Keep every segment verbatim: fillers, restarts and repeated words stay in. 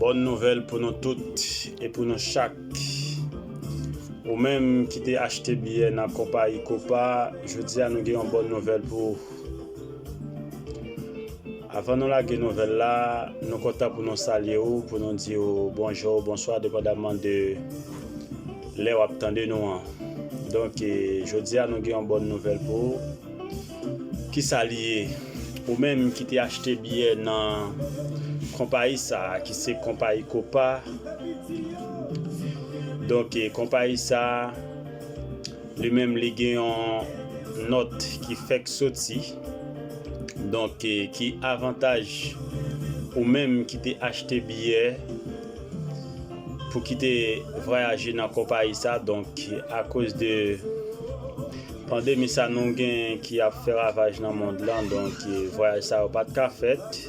Bòn nouvèl pou nou tout e pou nou chak. Ou menm ki te achte biyè nan konpayi Copa, jodi a nou gen yon bòn nouvèl pou ou. Avan nou lage nouvèl la, nou kontan pou nou salye ou, pou nou di ou bonjou, bonswa, depandaman de lè w ap tande nou an. Donk, e, jodi a nou gen yon bòn nouvèl pou ou. Kisa li ye? Ou menm ki te achte biyè nan konpayi sa a, ki se konpayi Copa. Donk, e, konpayi sa a, li menm, li gen yon nòt ki fèk soti. Donk, e, ki avantaj ou menm ki te achte biyè pou ki te vwayaje nan konpayi sa. Donk, akoz de pandemi sa nou gen ki ap fè ravaj nan mond lan, donk, e, vwayaj sa yo pa t ka fèt.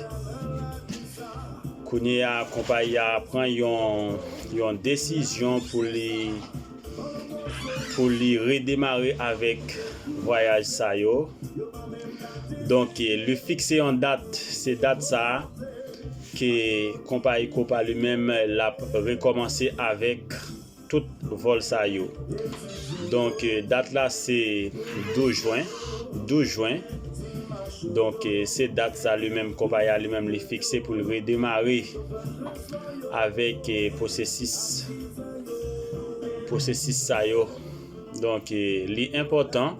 Kounye a, konpayi a pran yon, yon desizyon pou li, pou li redemare avèk vwayaj sa yo. Donk, e, li fikse yon dat, se dat sa a ke konpayi Copa li menm l ap rekòmanse avèk tout vòl sa yo. Donk, e, dat la se douz jwen, douz jwen. Donk, e, se dat sa li menm, konpayi a li menm, li fikse pou l redemare avèk, e, pwosesis, pwosesis sa yo. Donk, e, li enpòtan,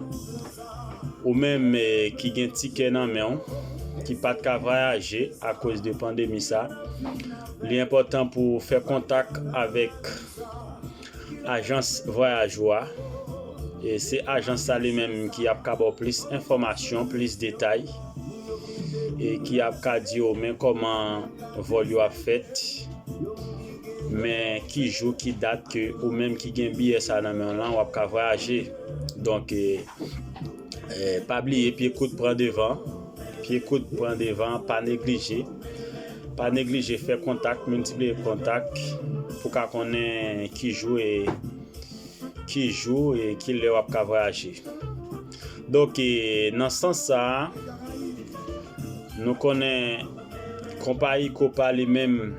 ou menm, e, ki gen tikè nan men w, ki pa t ka vwayaje akoz de pandemi sa, li enpòtan pou w fè kontak avèk ajans vwayaj ou a. E se ajans sa li menm ki ap ka ba w plis enfòmasyon, plis detay, e ki ap ka di w men kòman vòl yo ap fèt, men ki jou, ki dat ke ou menm ki gen biyè sa nan men w lan, w ap ka vwayaje. Donk, e, e, pa bliye, pye kout pran devan. Pye kout pran devan, pa neglije. Pa neglije fè kontak, miltipliye kontak pou ka konnen ki jou e ki jou e ki lè w ap ka vwayaje. Donk, e, nan sans sa a, nou konnen konpayi Copa li menm,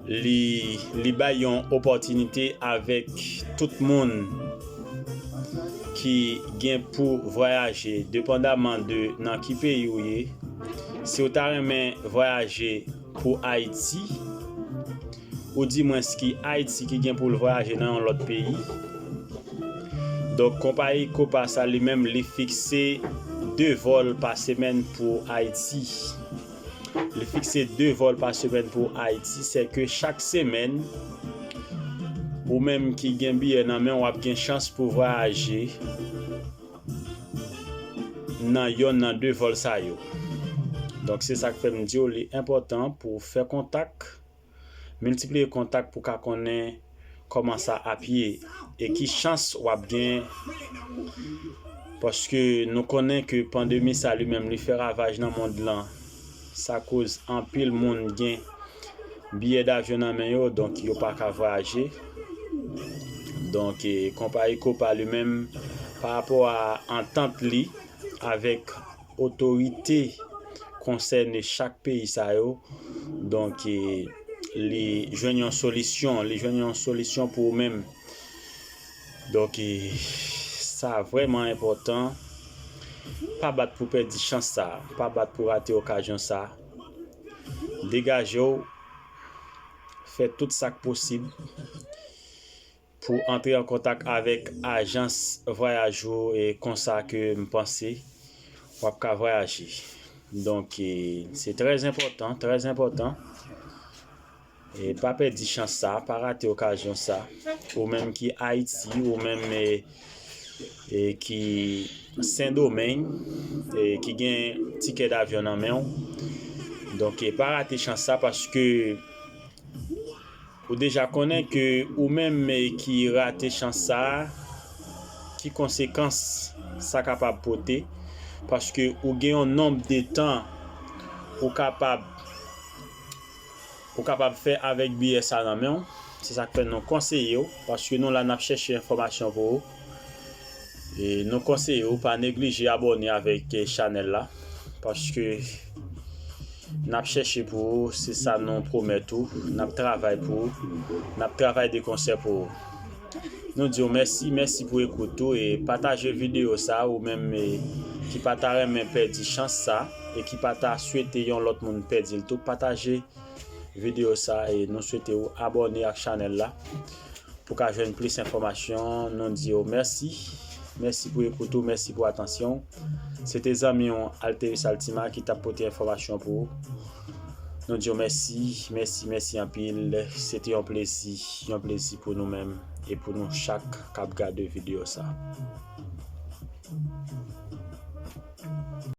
li, li bay yon opòtinite avèk tout moun ki gen pou vwayaje, depandaman de nan ki peyi w ye. Si w ta renmen vwayaje pou Ayiti, oudimwens ki Ayiti ki gen pou l vwayaje nan yon lòt peyi. Donk, konpayi Copa sa li menm, li fikse de vòl pa semèn pou Ayiti. Li fikse de vòl pa semèn pou Ayiti, sèke chak semèn, ou menm ki gen biyè nan men w, w ap gen chans pou vwayaje nan yonn nan de vòl sa yo. Donk, se sa k fè m di w li enpòtan pou w fè kontak, miltipliye kontak pou w ka konnen kòman sa ap ye e ki chans w ap gen. Paske nou konnen ke pandemi sa li menm, li fè ravaj nan mond lan. Sa koz anpil moun gen biyè davyon nan men yo, donk yo pa ka vwayaje. Donk, e, konpayi Copa li menm, pa rapò a antant li avèk otorite konsène chak peyi sa yo, donk, e, li jwenn yon solisyon, li jwenn yon solisyon pou ou menm. Donk, e, sa vrèman enpòtan. Pa bat pou pèdi chans sa, pa bat pou rate okazyon sa. Degaje w, fè tout sa k posib pou antre an kontak avèk ajans vwayaj ou, e konsa ke m panse w ap ka vwayaje. Donk, e, se trè enpòtan, trè enpòtan. E pa pèdi chans sa, pa rate okazyon sa. Ou menm ki Ayiti, ou menm, e, e ki Sendomeng, e ki gen tikè davyon nan men w. Donk, e pa rate chans sa paske ou deja konnen ke ou menm, e, ki rate chans sa, ki konsekans sa kapab pote, paske ou gen yon nonb de tan ou kapab, ou kapab fè avèk biyè sa nan men w. Se sa k fè nou konseye w, paske nou la n ap chèche enfòmasyon pou ou. E nou konseye w pa neglije abòne avèk, e, chanèl la, paske N ap chèche pou ou, se sa nou pwomèt ou. N ap travay pou ou. N ap travay de konsè pou ou. Nou di w mèsi, mèsi pou ekout ou e pataje videyo sa ou menm e ki pa ta renmen pèdi chans sa e ki pa ta swete yon lòt moun pèdi l tou, pataje videyo sa e nou swete w abòne ak chanèl la pou ka jwenn plis enfòmasyon. Nou di w mèsi. Mèsi pou ekout ou, mèsi pou atansyon w. Se te zanmi w Alteris Altima ki t ap pote enfòmasyon pou ou. Nou di w mèsi, mèsi, mèsi anpil. Se te yon plezi, yon plezi pou nou menm e pou nou chak k ap gade videyo sa.